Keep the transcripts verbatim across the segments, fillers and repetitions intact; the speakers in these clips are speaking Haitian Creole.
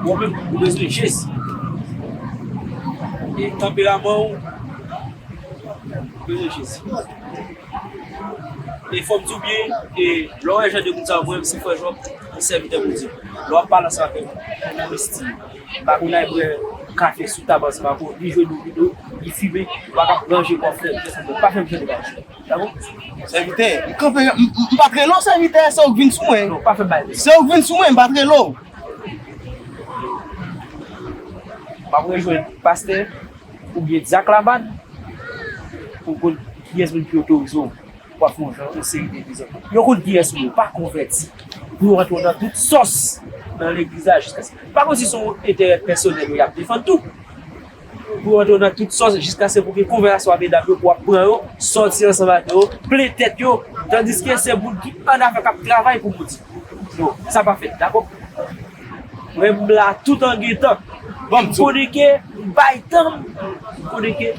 Ou menm, ou bezwen Jezi. E tanperaman w, ou bezwen Jezi. E fò m di w byen, e lè w wè jan de moun sa yo, mwen menm se frè Jòb, yon sèvitè Bondye. Lè w ap pale ansanm avè m, ou nan estim. M pa konn al bwè kafe sou tab ansanm avè w, li jwe domino, li fimen, ou pa ka ranje kò frè m, pa fè m jan de bagay sa. Dakò? Sèvitè, m kanpe, m, m, m pa t rele w sèvitè, se ou k vin sou mwen. Non, pa fè bagay sa. Se ou k vin sou mwen, m pa t rele w. M ap rejwenn pastè oubyen dyak Laban pou konn kiyès menm ki otorize w pou w ap fè yon jan, yon seri de dezòd. Yo konn kiyès ou ye, pa konvèti. Pou yo rantre w nan tout sòs nan legliz la jiskaske. Pa konn si se yon enterè pèsonèl yo y ap defann tou. Pou yo rantre w nan tout sòs jiskaske pou gen konvèsasyon ak medam yo, pou w ap pran yo, sòti ansanm ak yo, plen tèt yo, tandiske se moun ki annafè k ap travay pou Bondye. Non, sa pa fèt, dakò? Mwen, m la tout an gentan. Bon, m di w. Konnen ke m bay tan m, konnen ke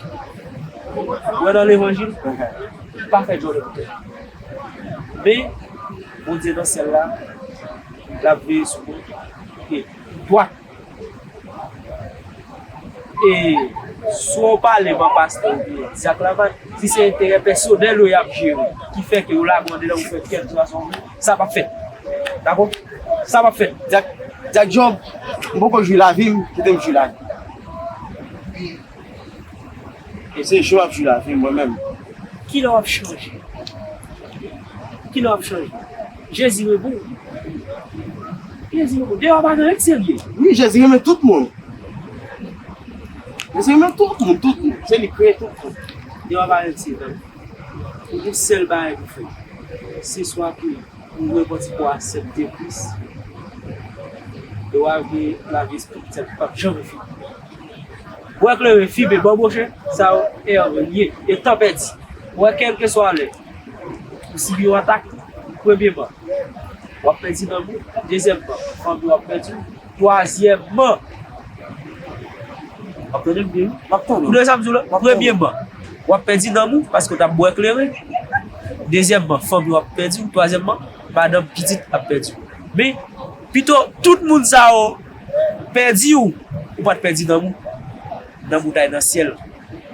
mwen nan levanjil, m pa fè djòlè pou tèt. Men, Bondye nan syèl la, l ap veye sou mwen. E dwat. E si w pale ban pastè oubyen dyak Laban, si se enterè pèsonèl yo y ap jere, ki fè ke yo lage w anndan pou fè kèk dwa sa, sa p ap fèt. Dakò? Sa p ap fèt. Dyak, dyak Jòb, m poko jwi lavi m, kite m jwi lavi m. E se Jòb ap jwi lavi m, mwen menm. Kilè w ap chanje? Kilè w ap chanje? Jezi renmen w. Jezi renmen w. Deyò pa gen anyen k serye. Wi, Jezi renmen tout moun. Jezi renmen tout moun, tout moun. Se li k kreye tout moun. Deyò pa gen anyen k serye, non. Ou gen sèl bagay pou fè. Se swa ke ou repanti, pou w aksepte Kris, e w a gen lavi espirityèl ki p ap janm fini. Bwè kleren, fimen, banboche, sa yo èv li ye, e tan pèdi. Ou wè, kèlkeswa lè ou sibi yon atak, premyèman, w ap pèdi nanm ou, dezyèmman, fanmi w ap pèdi w, twazyèmman, w ap tande m byen, wi? M ap tande w. Ou tande sa m di w la? M ap tande w. Premyèman, w ap pèdi nanm ou paske w t ap bwè kleren. Dezyèmman, fanmi w ap pèdi w. Twazyèmman, madanm, pitit ap pèdi w. Men, pito tout moun sa yo pèdi w, ou pa t pèdi nanm ou. Nanm ou t al nan syèl,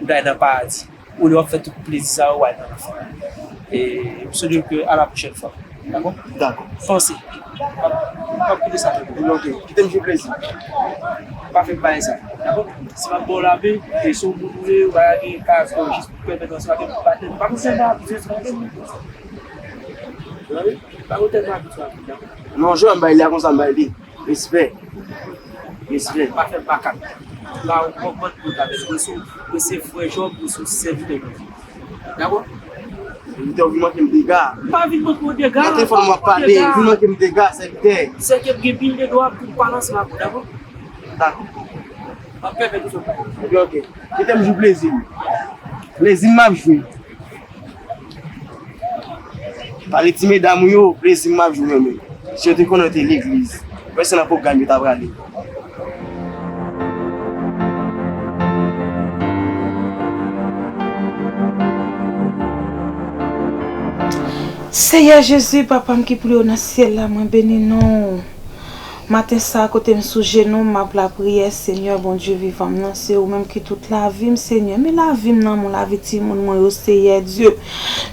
ou t al nan paradi. Olye w ap fè tout plezi sa yo, w al nan lanfè. E m swete ke à la prochaine fois. Dakò? Dakò. Panse. M ap, m ap kite sa avè w. Ok. Kite m jwi plezi. Pa fè bagay sa. Dakò? Si m ap ba w lamen, e si w moun ou ye, ou pa gen kaz, jis pou pèmèt ansanm avè m, pa tèt. Pa konn si m pa abitye ansanm avè m. Tande? Pa konn tèt mwen abitye avè m, dakò? Non, jan m bay li a, konsa m bay li. Respè. Respè. Pa fè makak. La, ou konprann pou ta vin. Mwen se, mwen se frè Jòb, mwen se sèvitè Bondye. Dakò? Sèvitè, ou vin manke m dega. M pa vin manke w dega. Nan telefòn mwen ap pale, ou vin manke m dega, sèvitè. Se ke m gen pil de dwa pou m pale ansanm ak ou, dakò? Dakò. M ap pèmèt ou fè bagay. Ok, ok. Kite m jwi plezi m. Plezi m m ap jwi. Pale ti medam ou yo, plezi m m ap jwi mwen menm. Si yo te konnen yo te legliz, pèsonn nan pwogram yo ta prale. Seyè Jezi, Papa m ki pi wo nan syèl la, mwen beni non w. Maten sa a, kote m sou jenou m, m ap lapriyè, Senyè, Bondye vivan m nan, se ou menm ki tout lavi m, Senyè. Men lavi m nan men w, lavi timoun mwen yo, Seyè Dye,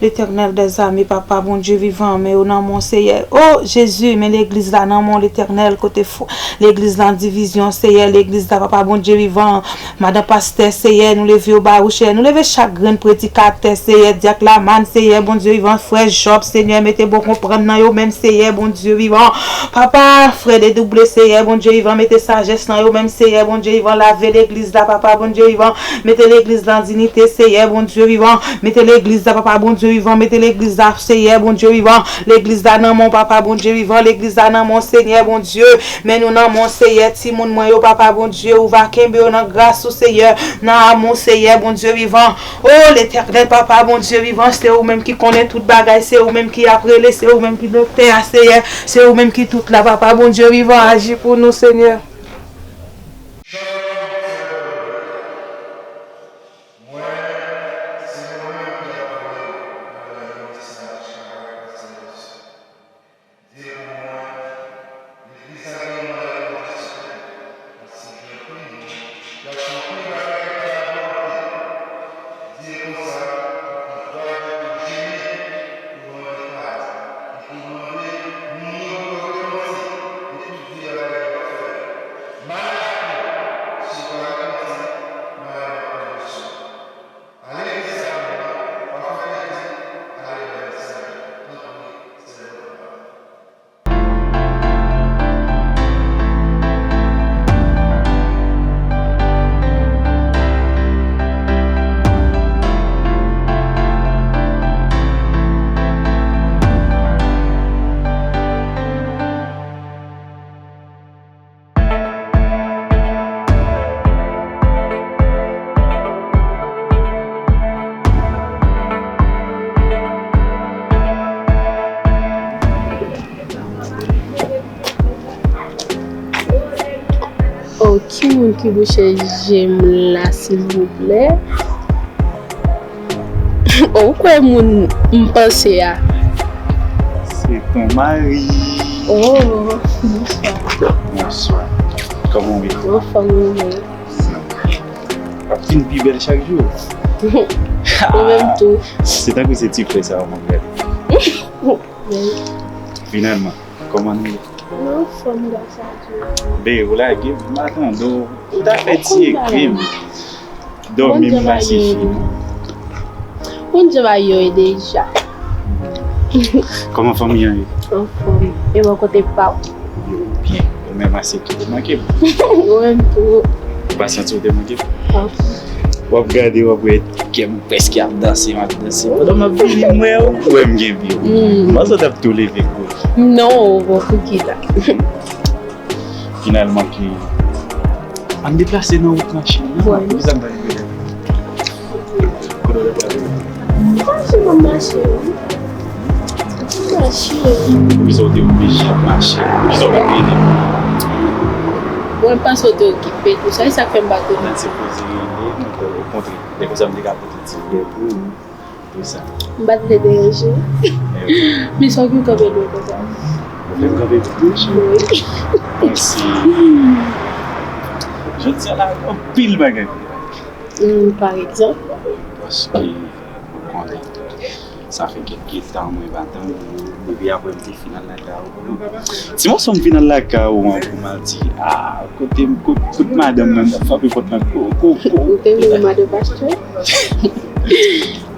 Letènèl dèzame, Papa, Bondye vivan, men yo nan men w, Seyè. O, Jezi, men legliz la nan men w, Letènèl, kote fo-, legliz la an divizyon, Seyè, legliz la, Papa, Bondye vivan, madan pastè, Seyè, nou leve yo ba ou, Seyè, nou leve chak grenn predikatè, Seyè, dyak Laman, Seyè, Bondye vivan, frè Jòb, Senyè, mete bon konprann nan yo menm, Seyè, Bondye vivan. Papa, frè Dedouble, Seyè, Bondye vivan, mete sajès nan yo menm, Seyè, Bondye vivan, lave legliz la, Papa, Bondye vivan, mete legliz la an diyite, Seyè, Bondye vivan, mete legliz la, Papa, Bondye vivan, mete legliz la, Seyè, Bondye vivan, legliz la nan men w, Papa, Bondye vivan, legliz la nan men w, Senyè, Bondye, men nou nan men w, Seyè, timoun mwen yo, Papa, Bondye, ou va kenbe yo nan gras ou, Seyè, nan amou, Seyè, Bondye vivan. O Letènèl, Papa, Bondye vivan, se ou menm ki konnen tout bagay, se ou menm ki ap rele, se ou menm ki doktè a, Seyè, se ou menm ki tout la, Papa, Bondye vivan, aji pou nou, Senyè. Ki bouche je m la, silvouplè. Oh, ou kwè moun m panse a? Se ton mari. Oh, bonswa. Bonswa. Kòman w ye? Anfòm, wi, mwen. W ap vin pi bèl chak jou. Ou menm tou. Se tankou se ti frè sa a w ap gade. Wi. Finalman, kòman nou ye? Nou anfòm, gras a Dye. Be, ou lage m, m pa tande w. Ou ta fè ti ekri m. Dòmi m pa sifi. Bon, jan bagay yo ye deja. Kòman fanmi an ye? Anfòm. E bò kote pa w? Yo byen. Ou menm ase tou, ou manke m. Ou menm tou. Ou pa santi w te manke m? W ap gade, w ap wè kè m prèske ap danse, m ap danse. Pandan m ap vini, m wè w, ou wè m gen byen. M panse w t ap tou leve kouri. Non, bon, pou ki la? Finalman, ki, ann deplase nan wout machin nan. Poukisa m pa rive la? Kote w t ap prale? M pa janm ap mache, wi. M ap mache. Poukisa w te oblije ap mache? Poukisa w pa t rele m? Mwen panse w te okipe tou sa, e sa k fè m pa t rele w. Mwen sipoze rele, mwen te kontre. E konsa m te ka pote ti flè pou ou. Pou sa. M pa t vle deranje w. Men sa w vin kanpe lwen konsa. Ou vle m kanpe pi dous? Wi. Mwen se, jodi a la, anpil bagay pou m pale. Hmm, pa egzanp? Paske, ou konnen, sa fè kèk tan mwen pa tann ou. Depi apre m te fin al lakay ou. Ti mòso m fin al lakay ou an pou m al di, ah, kote, kote, kote madanm mwen, m t ap frape pòt lan, ko, ko, ko. Ou te vle madan pastè?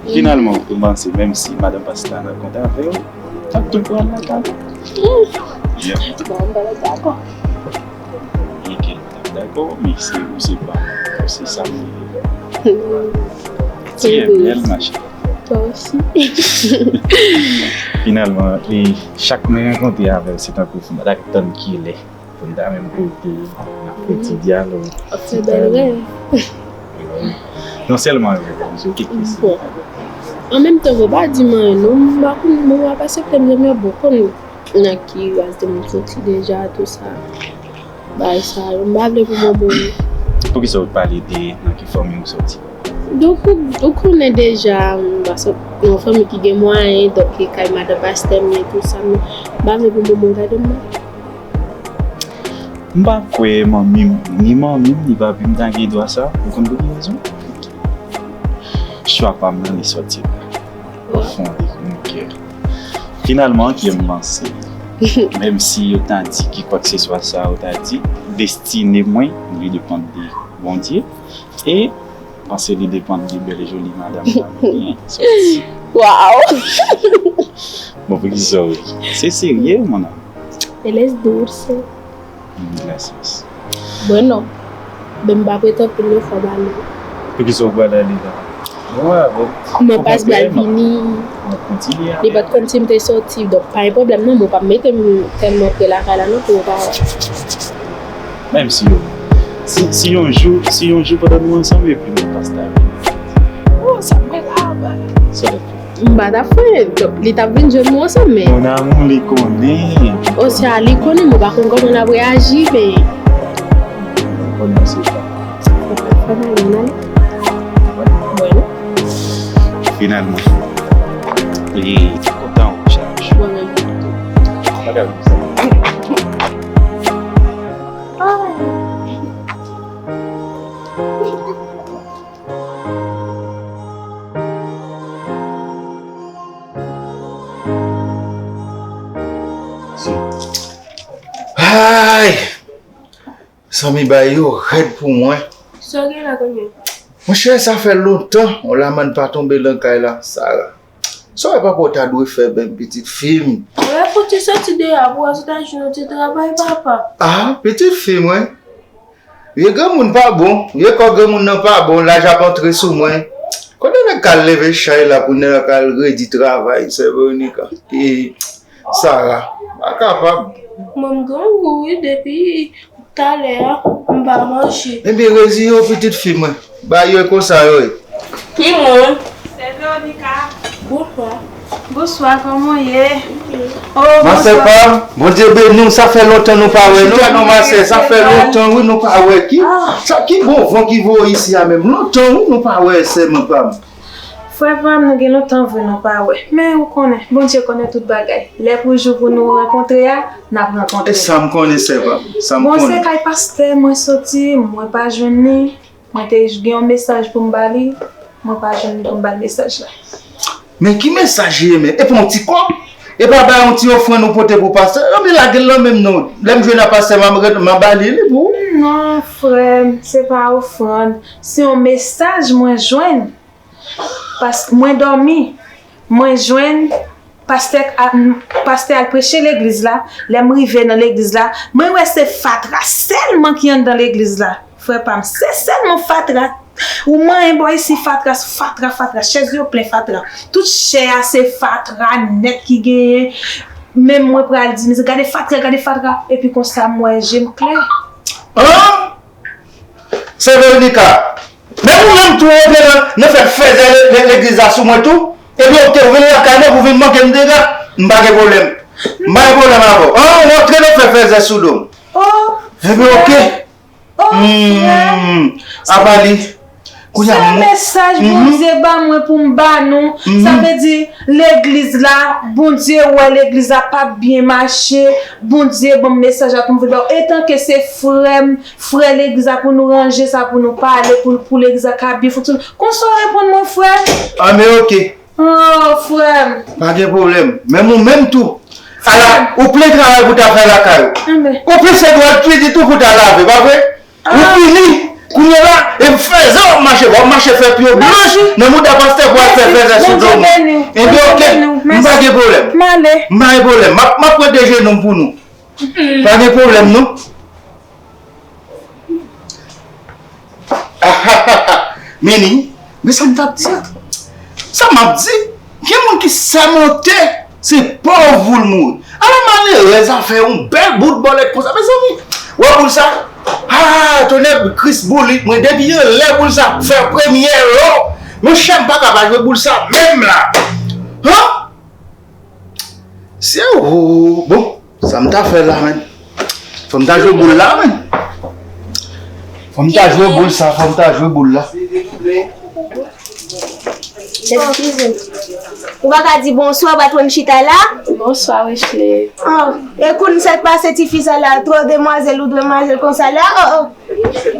Finalman, ou panse, menm si madan pastè a nan kont avè w, t ap tou pran l lakay ou? Yeah. Bon, m pa dakò. Byen ke l t ap dakò, men se ou se pa, se sa m vle. Ti bèl, ma chérie. Toi aussi. Finalman, e chak mwen rankontre avè w, se tankou si m pa t ap tann kilè. Pou n ta menm pote, n ap fè ti dyalòg. W ap fè bèl rèv. Non sèlman rèv, m sou kèk kesyon. Bon. An menm tan, bon, pa di m anyen non, m pa konn, bon, w ap aksepte m, men bon, konn nan ki ras de moun soti deja, tou sa. Bagay sa yo, m pa vle pou moman. Poukisa w pale de nan ki fanmi w soti? Donk, ou, ou konnen deja, m pa sot nan yon fanmi ki gen mwayen, donk, e kay madan pastè m ye, tou sa, men m pa vle pou moman w gade m mal. M pa kwè manmi m, ni manmi m, ni papi m ta gen dwa sa. Ou konn pou ki rezon? Chwa pa m nan, li sòti la. Au fond de mon cœur. Finalman, ki m panse? Menm si yo ta di ki kwakseswa sa, yo ta di, destine mwen, li depann de Bondye. E m panse li depann de bèl joli madanm sa mwen genyen. Sòti. Waw! Bon, pou ki sa w ri? Se serye, mon amour. Él es dulce. Gracias. Bueno, ben m pa prete anpil non, fò m ale. Poukisa w pral ale la? Mwen avè w. Mwen pas pral vini. Mwen kontinye avè w. Li pa t konn si m te soti, donk pa gen pwoblèm non, mwen p ap mete m tèlman pre lakay la non pou yo pa wè. Menm si yo, si, si yon jou, si yon jou pandan nou ansanm epi mwen pas ta vini. Oh, sa mwen la, ba. Sa w ap fè? M pa t ap fè, donk, li t ap vin jwenn nou ansanm, men. Mon amour, li konnen. Osya, li konnen, mwen pa konn kòman l ap reyaji, men. Konnen se pa. Fò m ale, ann ale. Mwen. Finalman, li kontan ou chaj. Mwen menm tou. Bagay sa. Ay! Zanmi, bagay yo rèd pou mwen. Sa w gen la kounye a? Monchè, sa fè lontan yon lamann pa tonbe nan kay la, Sara. Sa w wè papa w ta dwe fè menm, pitit fi m? Mwen fouti soti deyò pou w al sot al jwenn yon ti travay, papa. Ah, pitit fi m, wi. Vye granmoun pa bon, vye kò granmoun nan pa bon, laj ap antre sou mwen. Kote nèg k al leve chay la pou nèg la k al redi travay, sè Veronica? E Sara, pa kapab. Mwen m grangou wi, depi talè a, m pa manje. Ebyen, reziye w, pitit fi mwen. Bagay yo e konsa yo ye. Ki moun? Sè Veronica. Bonswa. Bonswa, kòman w ye? Oh, masè pa m, Bondye beni w, sa fè lontan nou pa wè non. Chita non masè, sa fè lontan wi nou pa wè. Ki, sa, ki bon van ki voye isi a menm? Lontan wi nou pa wè sè mwen pa m. Frè pa m, nou gen lontan vre nou pa wè. Men ou konnen, Bondye konnen tout bagay. Lè pou jou pou nou rankontre a, n ap rankontre. E sa m konnen sè pa m, sa m konnen. Bon, se kay pastè mwen soti, mwen pa jwenn li. Mwen te gen yon mesaj pou m ba li, mwen pa jwenn li pou m ba l mesaj la. Men ki mesaj li ye men? E pa yon ti kòb? E pa bay yon ti ofrann ou pote pou pastè? Anben lage l lan menm non. Lè m jwenn a pastè m a, m a ba li li pou ou. Non, frè m, se pa ofrann. Se yon mesaj mwen jwenn. Paske mwen dòmi, mwen jwenn pastè, a- m- pastè al preche legliz la. Lè m rive nan legliz la, mwen wè se fatra sèlman ki anndan legliz la. Frè pa m, se sèlman fatra. Ou manyen bò isi, fatra, fatra, fatra. Chèz yo plen fatra. Tout chè a se fatra nèt ki genyen. Menm mwen pral di, mezanmi, gade fatra, gade fatra. Epi konsa, m wè je m klè. An? Sè Veronica, menm ou menm tou ou antre nan, nan fè fèzè le- le- legliz la sou mwen tou. Epi ou te ou vin lakay mwen pou vin manke m dega. M pa gen pwoblèm. M pa gen pwoblèm avè w. An, ou antre nan fè fèzè sou do m. Oh, epi oke. Oh, frè. Hmm, apa li? Kounye a, se mesaj Bondye ba mwen pou m ba nou. Sa vle di, legliz la, Bondye wè legliz la p ap byen mache. Bondye ban m mesaj la pou m vin ba w. Etanke se frè m, frè legliz la, pou nou ranje sa, pou nou pale, pou, pou legliz la ka byen fonksyone. Konsa w reponn mwen, frè? Anben oke. Oh, frè m. Pa gen pwoblèm. Menm ou menm tou. Ala, ou plen travay pou ta fè lakay ou. Anben. Ou plis se dwèt piti tou pou ta lave, pa vre? Ou fini. Kounye la, e fèzè w ap mache, w ap mache fè pye w blanch nan mouda pastè pou al fè fèzè sou do moun. Enben oke, m pa gen pwoblèm. M pa gen pwoblèm. M ap, m ap pran de jenou m pou nou. Pa gen pwoblèm non. Mini, men sa m t ap di a. Sa m ap di, gen moun ki sèmonte, se pòv pou l mouri. Ala malerèz a fè yon bèl bout bòlèt konsa, mezanmi. Wè boul sa? Ah, tonè Kris boulit mwen, depi anlè boul sa fè premyè lò. Monchè, m pa ka pa jwe boul sa menm la. Han? Se ou, bon, sa m ta fè la, menn? Fò m ta jwe boul la, menn. Fò m ta jwe boul sa, fò m ta jwe boul la. Eskize m. Ou pa ka di bonswa, ou pa t konn chita la? Bonswa, Wesley. Oh, e kounn sa k pase tifi sa la, twò demwazèl ou demwazèl konsa la? Oh, oh.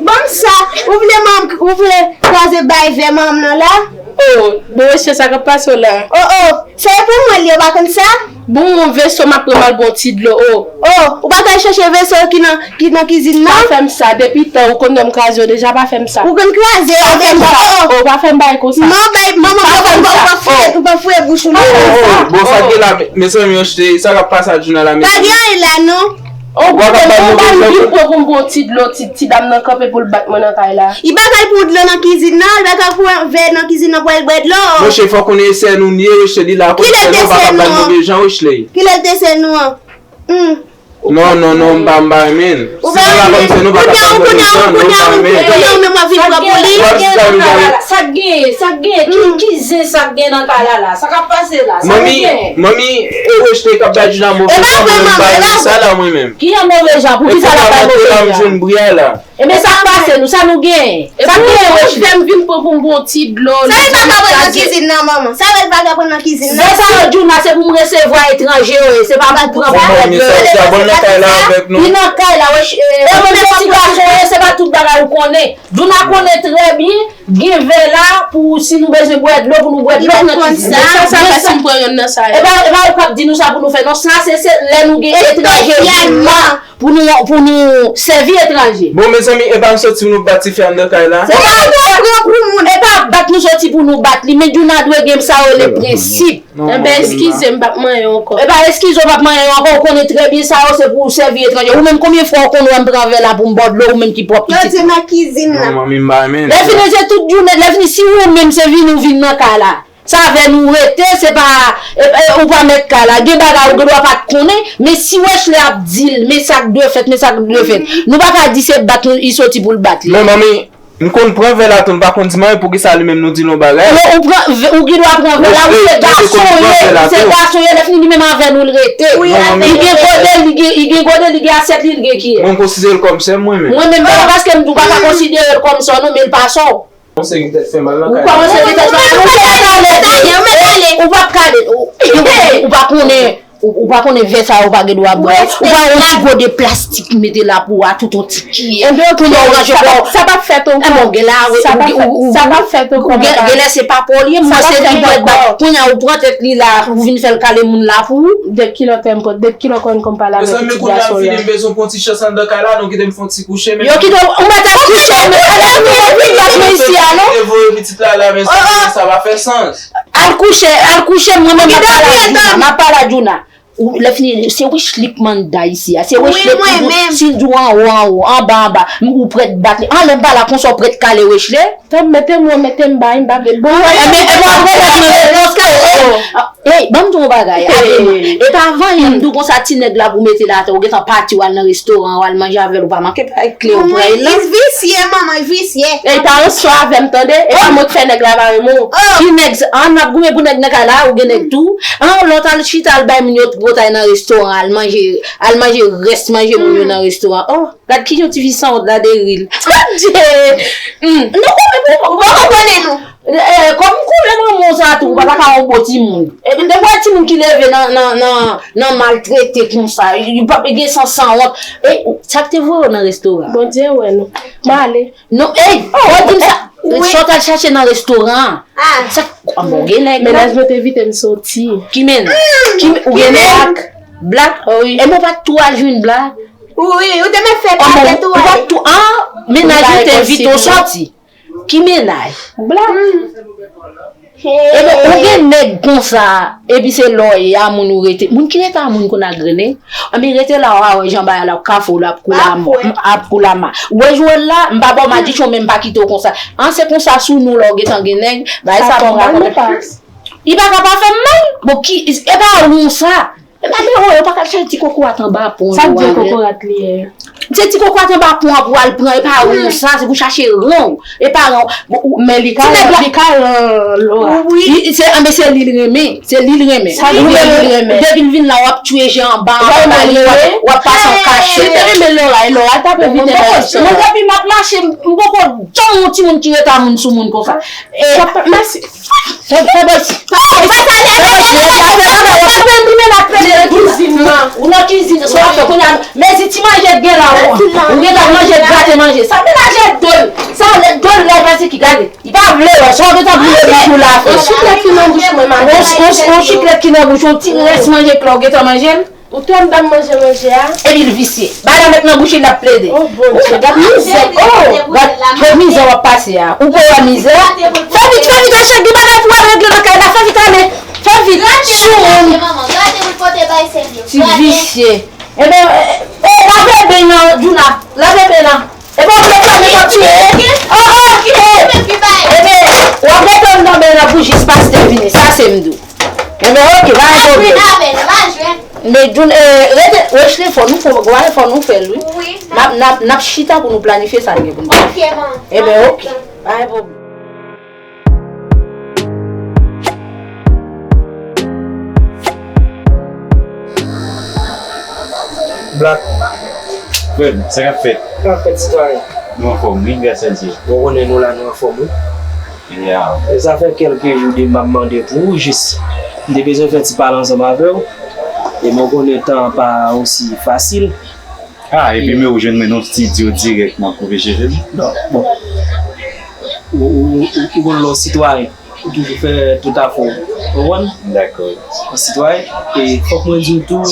Ban m sa, ou vle manm, ou vle kwaze bay vè manm nan la? Oh, bon, mesye, sa k ap pase w la? Oh, oh, sa e pou mwen li, ou pa konn sa? Bon, veso m ap pran m al bon ti dlo, oh. Oh, ou pa ka al chèche veso ki nan, ki nan kizin nan? Pa fè m sa, depi tan ou konn wè m kraze yo deja, pa fè m sa. Ou konn kraze yo deja, oh, oh. Oh, pa fè m bagay konsa. Non, bay, manman, ou pa, ou pa fouye, ou pa fouye bouch ou nan. Oh, oh, oh, bon, sa k gen la, mezanmi, yo chite, sa k ap pase a Djouna la, mezanmi? Pa gen anyen la, non. Ou pa ka ba nou rezon pou vin pran pou m bon ti dlo, ti, ti dam nan kanpe pou l bat mwen nan kay la. Li pa kay pou dlo nan kizin nan, li pa kay pou vè nan kizin nan pou al bwè dlo. Monchè, fò konnen sè nou n ye, monchè, li la konn sè nou, pa ka ba n move jan, monchè. Kilè l te sè nou an? Hmm. Non, non, non, m pa, m pa renmen. Ou pa renmen? Kounye a, kounye a, kounye a, kounye a, ou menm w ap vin pran pou li? Sa k gen, sa k gen, ki, ki zen sa k gen nan kay la la? Sa k ap pase la? Sa k gen? Manmi, e rejte k ap bay Djouna move jan, mwen m pa renmen sa la, mwen menm. Ki jan move jan? Poukisa l ap bay move jan? Ebyen, sa k pase nou, sa nou genyen? Sa nou genyen, Wesley? Fè m vin pran pou m bon ti dlo. Sa l pa ka pran nan kizin nan, manman? Sa l pa ka pran nan kizin nan? Zè sa yo, Djouna, se pou m resevwa etranje yo ye, se pa pou pran pou bwè dlo. Li nan kay la avèk nou. Li nan kay la, Wesley. E mwen menm ti gason ye, se pa tout bagay ou konnen. Djouna konnen trè byen, gen vè la pou si nou bezwen bwè dlo, pou nou bwè dlo nan kizin nan. Sa, sa fè si m pran yonn nan sa yo. E pa, e pa yo k ap di nou sa pou nou fè, non, sa se, se lè nou gen etranje yo. Pou nou, pou nou sèvi etranje. Bon, mezanmi, e pa m soti pou nou bat tifi a anndan kay la? Se pa nou pran pou moun. E pa bat nou soti pou nou bat li, men Djouna dwe gen sa yo rele prensip. Enben, eskize m, m p ap manyen w ankò. E pa eskize w p ap manyen yo ankò, ou konnen trè byen sa yo se pou w sèvi etranje. Ou menm, konbyen fwa w konn wè m pran vè la pou m ba w dlo, ou menm ki pwòp pitit? Yo di nan kizin nan. Non, manmi, m pa renmen. Lè fini, se tout jounen, lè fini, si ou menm se vini w vin nan kay la. Sa avè nou rete, se pa, e, e, ou pa mèt kay la. Gen bagay ou gen dwa pa t konnen, men si Wesley ap di l, men sa k dwe fèt, men sa k dwe fèt. Nou pa ka di se bat li soti pou l bat li. Men manmi, M konn pran vè la tou, m pa konn di manmi poukisa li menm nou di l yon bagay. Non, ou pran, ou gen dwa pran vè la, ou se gason ou ye, ou se gason ou ye, lè fini li menm avè nou l rete. Li gen kode l, li gen, li gen kode, li gen asyèt li, li gen kiyè. Mwen m konsidere l kòm sè m, mwen menm. Mwen menm, pa paske m di w pa ka konsidere l kòm sè w non, men l pa sè w. Yon seri tèt fè mal nan kay la. Ou kòmanse gen tèt fè mal, ou fè mal, ou p ap ka ale, ou pa konnen, ou, ou pa konnen vè sa yo pa gen dwa bwè. Ou pa yon ti gode plastik mete la pou a tout yon ti kiyè. Kounye a ou ranje kò w. Sa p ap fèt ankò. Sa p ap fèt ankò. Ou gen, ou gen, ou gen, genlè se pa pa w li ye, mwen se li dwèt bat. Kounye a ou pran tèt li la, ou vin fè l kale moun la pou ou. De kilo tempo, de kilo konn konn pale avèk ti gason la. Mezanmi, kounye a fini, m bezwen pran ti chans anndan kay la, nou kite m fè yon ti kouche, men. Yo kite w, ou mèt al kouche, men, al kouche, vin bat mwen isi a, non? Kite voye pitit la la, men sa, sa pa fè sans. Al kouche, al kouche, mwen menm m ap pale a Djouna, m ap pale a Djouna. Ou, lè fini, se Wechly k manda isi a, se Wechly k, si l di w anwo, anwo, anba, anba, ou prèt bat li. An, lè m pale a konsa, ou prèt kale Wechly? Tann, mete m, mete m bay, m pa vle. Bon, enben, enben, w ap remèt mwen, Ey, ban m di w yon bagay, Adema. E pa vanyan m di w konsa, ti nèg la pou mete l atè, ou gentan pati, w al nan restoran, w al manje avè l, ou pa manke pran kle w pran l nan. Li visye, manman, li visye. Ey, pa yon swa avè m, tande? E pa mwen k fè nèg la pa renmen w. Ki nèg sa? An, n ap goumen pou nèg nan kay la, ou gen nèg tou. An, lè w t al chita, al bay moun yo tripotay nan restoran, al manje, al manje rès manje moun yo nan restoran. Oh, gad kijan ti fi sanwont la deril. Adje! Non, ou poko konnen nou. Eh, kòm m konnen manman w sa tou, ou pa ta ka yon bon timoun. Epi depi w wè timoun ki leve nan, nan, nan, nan maltrete konsa, li pa gen sans sanwont. E sa k te voye w nan restoran? Bondye wè nou. M ale. Non, ey, ou di m sa. Sa w t al chache nan restoran an? Sa, ah bon, gen nèg la. Mennaj mwen te envite m soti. Ki mennaj? Ki, ou gen nèg? Black? Wi. E mwen pa t tou al jwenn Black? Wi, ou te mèt fè kafè tou ale. Ou pa t tou, ah, mennaj ou te envite w soti. Ki mennaj? Black. Ebyen, ou gen nèg konsa, epi se lòyè a moun ou rete. Moun ki rete a moun konn agrennen. Anben, rete la, w a wè jan bagay la ap kafou, l ap kou lama, ap kou lama. Ou wè Joel la, m pa ba w madichon, men m pa kite w konsa. An, se konsa sou nou, lè w gentan gen nèg, bagay sa pa yon rapò. Li pa ka pa fè m mal. Bon, ki, e pa ou sa. E pa de ou, yo pa ka chache ti kokorat anba pon. Sa k di kokorat li ye? Se ti kokorat anba pon an pou al pran, e pa ou sa, se pou chache ran w. E pa ran w. Men li ka, li ka ran Laura. Wi. Se, anben se li l renmen. Se li l renmen. Ou menm li renmen. Depi l vin la, w ap tchwe je anba, w ap pale, w ap, w ap pase an kachèt. Li te renmen Laura, e Laura t ap envite l nan restoran. Mwen depi m ap mache, m poko janm wè yon timoun ki rete a moun sou moun konsa. E, mèsi. Fè, fè bòs. Ou nan kizin nan, sa w ap fè kounye a? Mezi ti manje k gen la, ou gentan manje, grate manje. Sa menaj e do l. Sa lè do l la, pase ki gade. Li pa vle wè, sa w gentan boule bouch ou la. Yon chiklèt ki nan bouch mwen, madanm. Yon, yon, yon chiklèt ki nan bouch, yon ti rès manje k la, ou gentan manje l. Ou twò m ban m manje manje a. Epi l visye. Bagay la mèt nan bouch li, l ap plede. Oh, Bondye, gad mizè. Oh, gad, gad mizè w ap pase a. Ou pa wè mizè? Fè vit, fè vit, achèt de bagay pou w al regle nan kay la. Fè vit, ale. Fè vit. Soumoun. Ti visye. Ebyen, e, e, lave men nan, Djouna. Lave men nan. Epi w ap fèmen kòm ti. Oh, oh, oh. Ebyen, w ap rete anndan men nan pou jis pastè vini. Sa se m di w. Enben, oke, pa gen pwoblèm. Men Djouna, eh, rete, Wechley, fò nou fè, fò nou fè l, wi. Wi. N ap, n ap, n ap chita pou nou planifye sa n gen pou n fè. Oke, man. Enben, oke, pa gen pwoblèm. Black. Frè m, sa k ap fèt? Sa k ap fèt, sitwayen? Nou anfòm, wi, gras a Dye. Ou konnen nou la, nou anfòm, wi. Yeah. E sa fè kèlke jou de m ap mande pou ou, jis m te bezwen fè ti pale ansanm avè w. E mwen konnen tan an pa osi fasil. Ah, epi men ou jwenn mwen nan estidyo dirèkman koupe cheve m. Non, bon. Ou, ou, ou, ou konn lè w sitwayen, ou toujou fè tout afè w. Ou konprann? Dakò. Yon sitwayen, e fòk mwen di w tou,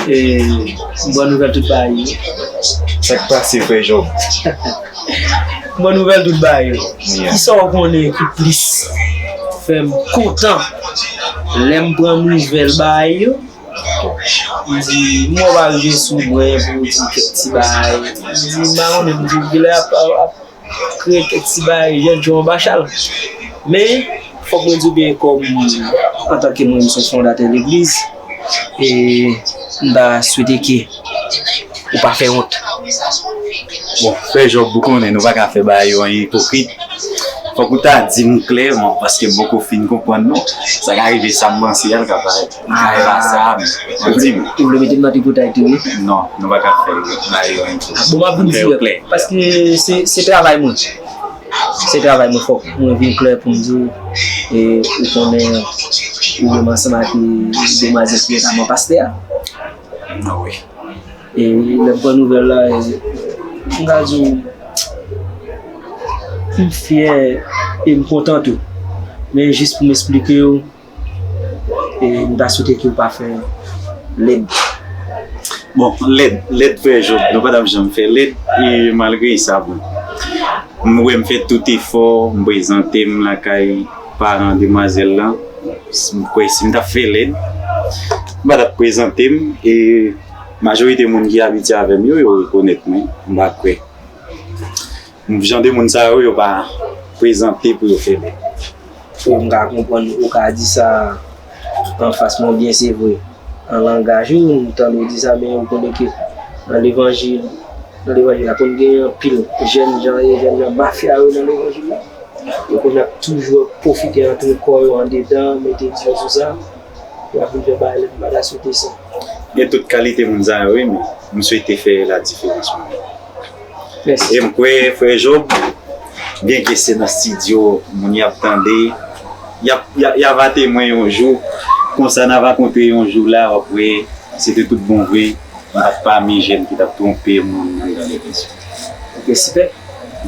e m pran nouvèl tout bagay yo. Sa k pase, frè Job? Bon nouvèl tout bagay yo. Yeah. Kisa w konnen ki plis fè m kontan lè m pran nouvèl bagay yo? M di, m wè w pa rive sou mwen pou w di kèk ti bagay. M di, m pa konnen, m di, w genlè ap, ap, ap kreye kèk ti bagay, jèn jan w anba chal. Men, fòk mwen di w byen kòm, antanke mwen, m se yon fondatè legliz, e m ta swete ke ou pa fè wont. Bon, frè Jòb, ou konnen, nou pa ka fè bagay yo an ipokrit. Fòk ou ta di m klèman, paske m poko fin konprann non. Sa ka rive sa m panse a, l ka parèt, m ka fè pa sa, men ou di m. Ou vle mete m nan tripotay tou, wi? Non, nou pa ka fè bagay yo an ipokrit. Bon, m ap vin dirèk, paske se, se travay mwen. Se travay mwen, fòk mwen vin klè pou m di w, e, ou konnen, ou menm ansanm ak, e, demwazèl ki rete ak pastè a. Ah wi. E lè m pran nouvèl la, e, m ka di w, m fyè e m kontan tou. Men jis pou m esplike w, e m ta swete ke w pa fè lèd. Bon, lèd, lèd frè Jòb, nou pa t ap janm fè lèd, e malgre sa, bon, m wè m fè tout efò, m prezante m lakay paran demwazèl lan. M kwè si m t ap fè lèd, m pa t ap prezante m, e majorite moun ki abitye avè m yo, yo rekonèt mwen, m pa kwè. Jan de moun sa yo, yo pa prezante pou yo fè lèd. Bon, m ka konprann ou ka di sa anfas mwen byen, se vre. An langaj ou, m tande w di sa, men ou konnen ke nan levanjil, nan levanjil la, konn gen anpil jèn jan, e jèn jan mafya yo nan levanjil la. Yo konn ap toujou pwofite antre kò yo andedan, mete di yo sou sa. Yo ap vin fè bagay lèd, m pa ta swete sa. Gen tout kalite moun sa yo, wi, men m swete fè ladiferans mwen menm. Mèsi. E m kwè, frè Jòb, byenke se nan estidyo moun y ap tande, y ap, y a, y a va temwen yon jou, konsa n a va kontre yon jou la, w ap wè, se te tout bon vre, m pa t pami jèn ki t ap twonpe moun anndan legliz yo. Ok, sipè.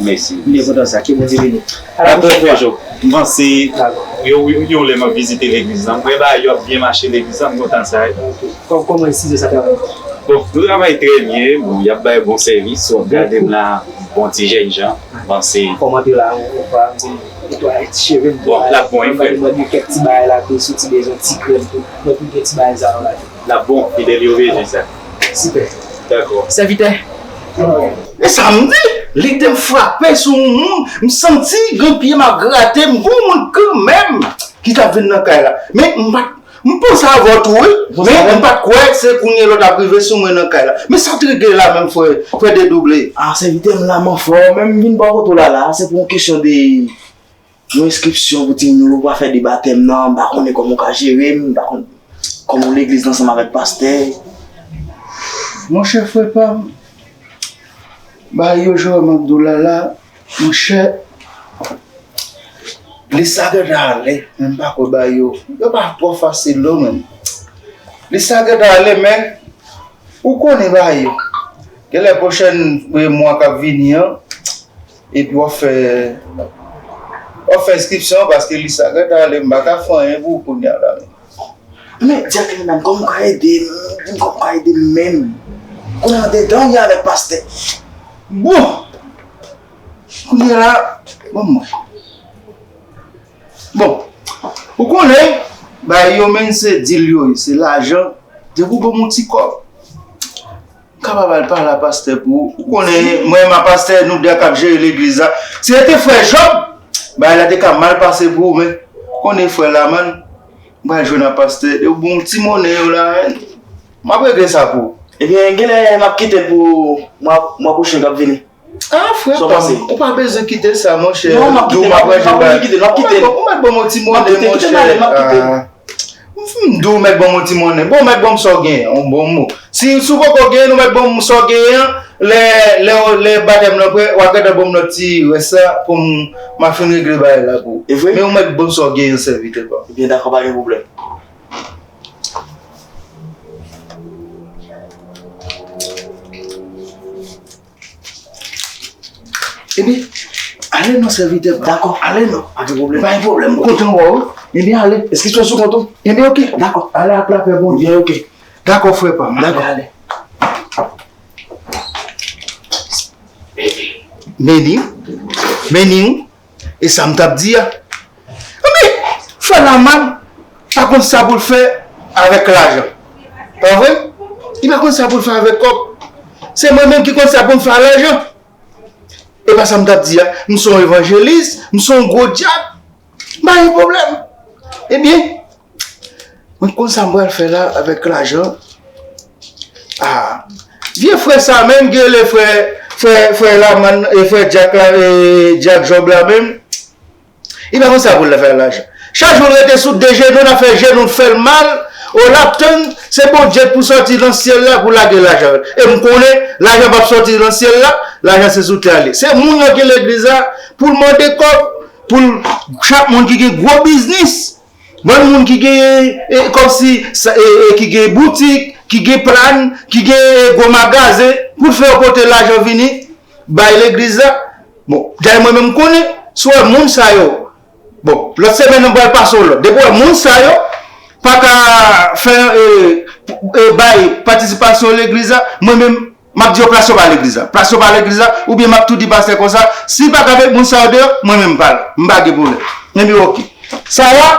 Mèsi. M byen kontan sa, ke Bondye beni w. Ala, frè Jòb, m panse, yo, yo, yo, lè m ap vizite legliz la, m wè bagay yo ap byen mache legliz la, m kontan sa, wi. Ok. Kò-, kòman estidyo sa travay? Bon, nou travay trè byen, bon, y ap bay bon sèvis, w ap gade m la, bon ti jèn jan, m panse. Kòmante la, ou pa di, netwaye ti cheve m tou. Bon, l ap bon, wi, frè. Mwen gen kèk ti bagay la tou, si w ti bezwen ti krèm tou. Mwen tou gen ti bagay sa yo la tou. L ap bon, fidèl yo bezwen sa. Sipè. Dakò. Sèvitè. E sa m di, li te frape sou yon moun, m santi gen pye m ap grate m, gon moun kanmenm ki t ap vin nan kay la. Men m pa t, m panse avè w tou, wi. Men m pa t kwè se kounye lòt ap rive sou mwen nan kay la. Men sa t regle la menm, frè, frè Dedouble. Ah, sèvitè, m la, m anfòm, men m vin bò kote w la, la, se pou yon kesyon de yon enskripsyon pou timoun yo, pou afè de batèm nan, m pa konnen kòman w ka jere m, m pa konn kòman legliz la ansanm avèk pastè. Monchè, frè pa m, bagay yo Jewòm ap di w la la, monchè, lis sa gentan ale, men m pa kwè bagay yo, yo pa twò fasil non, men lis sa gentan ale, men ou konnen bagay yo. Genlè pwochèn, e, mwa k ap vini an, epi w ap fè, w ap fè enskripsyon an, paske lis sa gentan ale, m pa ka fè anyen pou ou kounye a la menm. Men, dyak Lenan, kòman w ka ede m? Di m kòman w ka ede m menm? Kounye a, andedan w ye avèk pastè. Bon! Kounye a la, ban m wè. Bon, ou konnen, bagay yo menm se dil yo ye, se lajan, depi w ban m yon ti kòb. M kapab al pale a pastè pou ou. Ou konnen, mwen menm a pastè, nou de k ap jere legliz la. Si se te frè Jòb, bagay la te ka mal pase pou ou, men ou konnen frè Lamann, m pral jwenn a pastè, yo bon ti monnen yo la, men m ap regle sa pou ou. Ebyen, genlè m ap kite l pou mwa, mwa pwochen k ap vini. Ah, frè pa m, ou pa bezwen kite sa, monchè. Non, m ap kite l, m ap kite l, m ap kite l. Ou mèt ban m yon ti monnen, monchè. M di w mèt ban m yon ti monnen. Bon, mèt ban m sa w genyen an, yon bon mo. Si, si w poko genyen, nou mèt ban m sa w genyen an. Lè, lè, lè batèm nan prè, w a gentan ban m lòt ti rès la pou m, m a fin regle bagay la pou ou. E vre? Men ou mèt ban m sa w genyen an, sèvitè pa m. Ebyen, dakò, pa gen pwoblèm. Ebyen, ale non, sèvitè pa m. Dakò. Ale non. Pa gen pwoblèm. Pa gen pwoblèm, m kontan wè w. Ebyen, ale. Eskizman sou kont ou. Ebyen, ok. Dakò. Ale ak lapè Bondye. Ebyen, ok. Dakò, frè pa m. Dakò. Ale, ale. Meni. Meni. E sa m t ap di a. Ebyen, frè Lamann pa konn sa pou l fè avèk lajan. Pa vre? Li pa konn sa pou l fè avèk kòb. Se mwen menm ki konn sa pou m fè a lajan. E pa sa m t ap di a. M se yon evanjelis, m se yon gwo dyak. M pa gen pwoblèm. Ebyen, mwen konn sa m pral fè la avèk lajan. Ah, Vye frè sa menm ki rele frè, frè, frè Lamann, e frè Dyak la, e Dyak Jòb la menm, li pa konn sa pou l fè lajan. Chak jou l rete sou de jenou, n ap fè jenou, n fè l mal. O, l ap tann, se Bondye k pou sòti nan syèl la pou lage lajan. E m konnen, lajan p ap sòti nan syèl la, lajan se sou tè a li. Se moun nan ki legliz la, pou l mande kòb, pou l, chak moun ki gen gwo biznis, bann moun ki gen, e, kòmsi, sa, e, e, ki gen boutik, ki gen plàn, ki gen, e, gwo magazen, pou l fè yo pote lajan vini, bay legliz la. Bon, dayè mwen menm m konnen, si w wè moun sa yo, bon, lòt semèn nan m pral pase w lòt. Depi w wè moun sa yo pa ka fè, e, e, bay patisipasyon legliz la, mwen menm, m ap di yo plas yo pa legliz la. Plas yo pa legliz la, oubyen m ap tou di pastè konsa, si l pa ka met moun sa yo deyò, mwen menm m pa la. M pa gen pwoblèm. Ebyen, oke. Sara,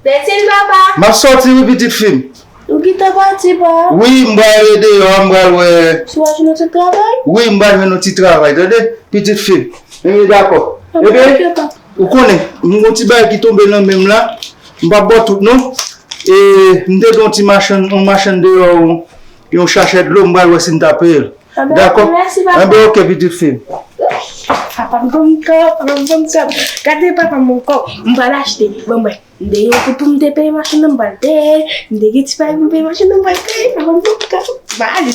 Mèsi, papa. M ap sòti wi, pitit fi m. Ou gentan pati, pa? Wi, m pral deyò, m pral wè. Si w al jwenn yon ti travay? Wi, m pral jwenn yon ti travay, tande, pitit fi m. Ebyen, dakò. Ebyen, ou konnen, m gon ti bagay ki tonbe nan men m la. M p ap ba w tout, non. E, m te gen yon ti machann, yon machann deyò, yon, yon chachè dlo, m pral wè si m ta peye l. Dakò? Mèsi, papa. Enben, oke, pitit fi m. Papa m gon kòb, papa m gon kòb. Gade papa m gon kòb. M pral achte. Bon, mwen. M te gen yon kout pou m te peye machin nan, m pral peye. M te gen ti bagay pou m peye machin nan, m pral peye. Papa m gon kòb. Ba li.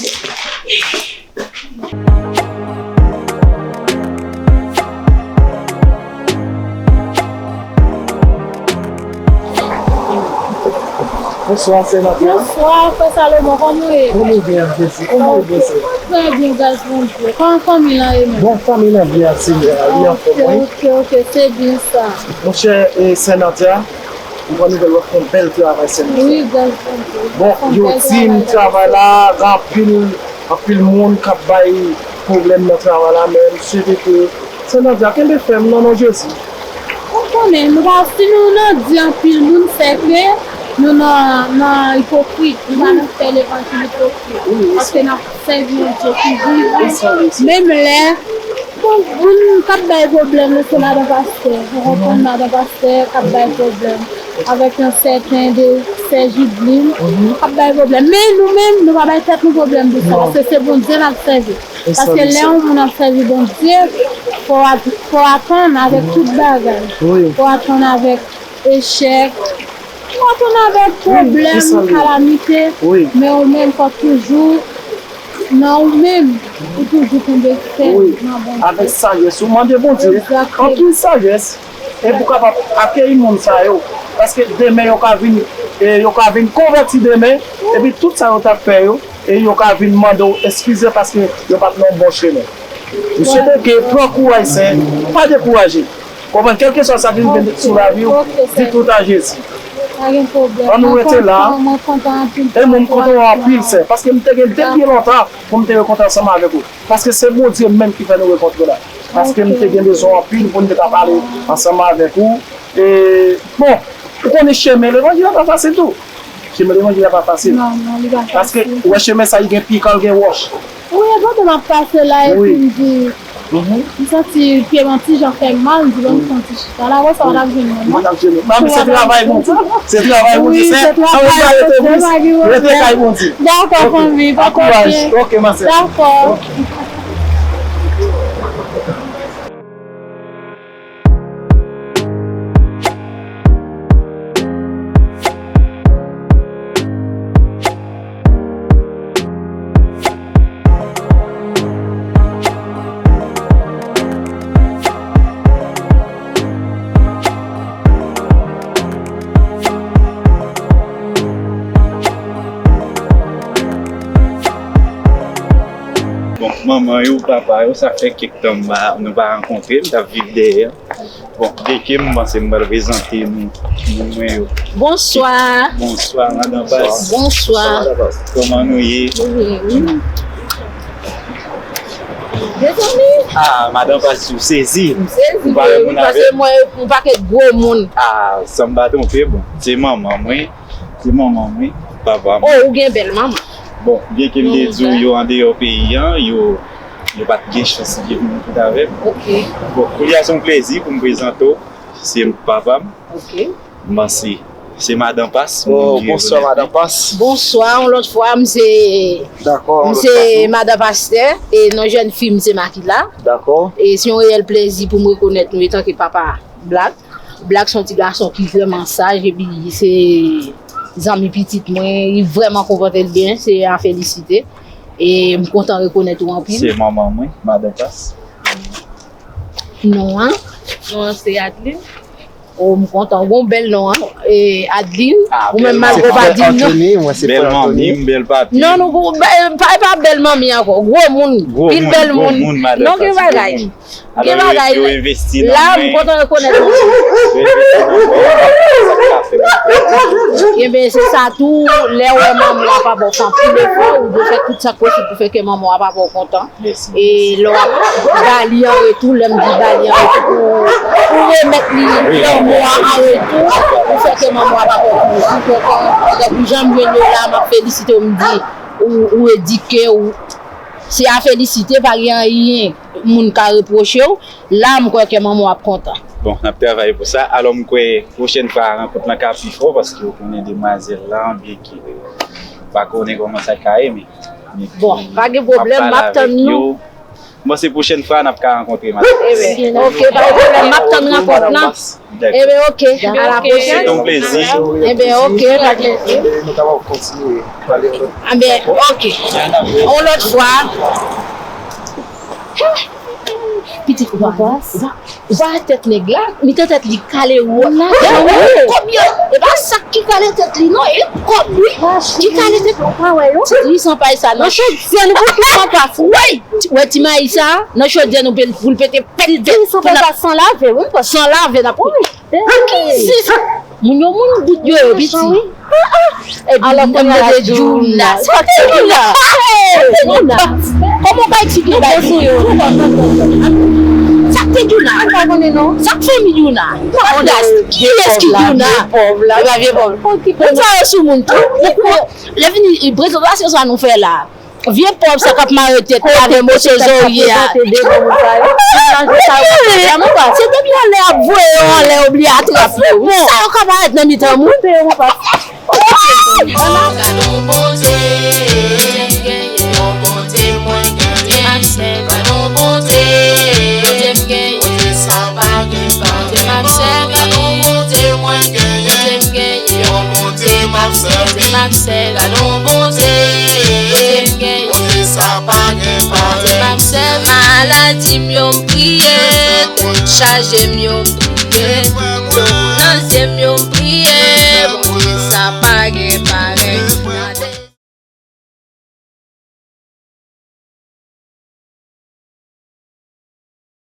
Bonswa, sè Nadia. Bonswa, frè Salomon, kòman w ye? Kòman w ye, Jezi? Kòman w ye, Jezi? Trè byen, gras Bondye. Kòman fanmi lan ye menm? Bon, fanmi lan byen ak Senyè a, li anfòm, wi. Ok, ok, ok, se byen sa. Monchè, e, sè Nadia, m pran nouvèl w ap fè yon bèl travay, sè Nadia. Wi, gras Bondye. Bon, yo di m travay la, gen anpil, anpil moun k ap bay pwoblèm nan travay la, men m swete ke Sè Nadia, kenbe fèm nan non Jezi. Ou konnen, nou pa, si nou nan di anpil moun, se ke nou nan, nan ipokrit. Nou pa nan fè levanjil ipokrit. Paske n ap sèvi yon Dye ki vivan. Menm lè, bon, moun k ap bay pwoblèm yo, se madan pastè. Ou konprann, madan pastè k ap bay pwoblèm. Avèk yon sèten de sè Jidlin, k ap bay pwoblèm. Men nou menm, nou pa bay tèt nou pwoblèm pou sa, paske se Bondye n ap sèvi. Paske lè yon moun ap sèvi Bondye, fò w at-, fò w atann avèk tout bagay. Fò w atann avèk echèk, fò w atann avèk pwoblèm, kalamite, men ou menm fò w toujou nan ou menm, ou toujou kenbe fèm nan Bondye. Avèk sajès, ou mande Bondye. Anpil sajès, e pou kapab akeyi moun sa yo. Paske demen yo ka vin, e yo ka vin konvèti demen, epi tout sa yo t ap fè yo, e yo ka vin mande w eskize paske yo pa t nan bon chemen. M swete ke pran kouraj, sè, pa dekouraje. Konprann, kèlkeswa sa ki rive sou lavi w, di tout a Jezi. Pa gen pwoblèm. Ann nou rete la. Mwen kontan anpil. E mwen m kontan w anpil, sè, paske m te gen depi lontan pou m te rekontre ansanm avèk ou. Paske se Bondye menm ki fè nou rekontre la. Paske m te gen bezwen anpil pou n te ka pale ansanm avèk ou. E, bon, ou konnen chemen levanjil la pa fasil tou. Chemen levanjil la pa fasil. Non, non, li pa fasil. Paske, ou wè chemen sa, li gen pikan, li gen wòch. Wi, e kote m ap pase la, epi m di, m santi pye m yon ti jan fè m mal, m di, bon, m fè yon ti chita la, wè sa w t ap jwenn mwen, non? Ou t ap jwenn mwen. Mami, se travay Bondye. Se travay Bondye, sè. Wi, se travay Bondye, pa gen pwoblèm. Rete kay Bondye. Dakò, fanmi, pa kote. Oke, ma sè. Dakò. Bon, manman yo, papa yo, sa fè kèk tan m pa, nou pa rankontre, m t ap viv dèyè. Bon, dèyè m panse m pral prezante nou moun mwen yo. Bonswa. Bonswa, madan Pas. Bonswa. Kòman nou ye? Wi, wi. Mezanmi. Ah, madan Pas, ou sezi. M sezi, wi, paske m wè yon pakèt gwo moun. Ah, san m pa twonpe, bon, se manman mwen. Se manman mwen, papa mwen. Oh, ou gen bèl manman. Bon, byen ke m te di w, yo andeyò peyi a, yo, yo pa t gen chans vin tout avè m. Ok. Bon, kounye a se yon plezi pou m prezante w. Se papa m. Ok. M panse, Se Madan Pas. Oh, bonswa, Madan Pas. Bonswa, yon lòt fwa, m se, m se Madan Pastè, e non jèn fi m se Makila. Dakò. E se yon reyèl plezi pou m rekonèt nou etanke papa Black. Black se yon ti gason ki vrèman saj, epi se zanmi pitit mwen, li vrèman konpòte l byen, se a felisite. E m kontan rekonèt ou anpil. Se manman mwen, Madan Pas. Non an? Non an se Adeline. Oh, m kontan. Ou gen yon bèl non an. E Adeline, ou menm malgre w pa di m non. Bèl manmi, bèl papi. Non, non, pa, pa bèl manmi ankò. Gwo moun, pil bèl moun. Non, gen bagay. Gen bagay. La, m kontan rekonèt ou. Ebyen, se sa tou, lè w wè manman w ap ap fè anpil efò, ou dwe fè tout sa k posib pou fè ke manman w ap ap kontan. E lè w ap ba li an retou, lè m di ba li an retou, pou, pou remèt li lanmou a an retou, pou fè ke manman w ap ap kontan. Donk, jan m jwenn yo la, m ap felisite w, m di, ou, ou edike, ou, se a felisite, pa gen anyen moun ka repwoche w. La, m kwè ke manman w ap kontan. Bon, n ap travay pou sa. Alò, m kwè pwochèn fwa, rankont lan ka pi fò, paske w konnen demwazèl lan, byenke m pa konnen kòman sa ka ye, men, men bon, pa gen pwoblèm, m ap tann nou. M panse pwochèn fwa, n ap ka rankontre, madanm. Ebyen, oke, pa gen pwoblèm, m ap tann rankont lan. Ebyen, oke, a la pwochèn. Se yon plezi. Ebyen, oke, pa gen pwoblèm. Nou kapab kontinye pale yon lòt. Ebyen, oke. Yon lòt fwa. Pitit ou pa wè, ou pa, ou pa wè tèt nèg la, mitan tèt li kale wòt. Kòb yo, e pa sak ki kale tèt li non, e kòb wi ki kale tèt li. Ou pa wè yo? Ti san pay sa nan chodyè nou pou tout san pay. Wi, wè ti mayi sa nan chodyè nou pou l pete pèt tèt. Ti san pay sa san lave wi. San lave n ap pete. Ki se sa? Moun yo moun bout yo yo piti. Epi alò m mete Djouna. Sa k te Djouna? Kòman w pa eksplike bagay sou yo? Sa k te Djouna? Sa k fanmi Djouna? Odas. Kiyès ki Djouna? Vye pòv la. Vye pòv. Moun sa yo sou moun tou. Lè fini prezantasyon sa nou fè la. Vye pòv sa k ap mare tèt avè moso zorye a. Se depi anlè ap voye yo anlè yo bliye atrap yo. Sa yo ka parèt nan mitan moun. Gade yon Bondye, Bondye m genyen, yon Bondye mwen genyen, m ap sèvi. Gade yon Bondye, Bondye m genyen, Bondye sa pa gen parèy. Bondye m ap sèvi. Gade yon Bondye mwen genyen, Bondye m genyen, yon Bondye m ap sèvi. M ap sèvi. Gade yon Bondye, Bondye m genyen, Bondye sa pa gen parèy. Bondye m ap sèvi. Maladi m yo m priye, chaje m yo m priye, dlo nan zye m yo m priye.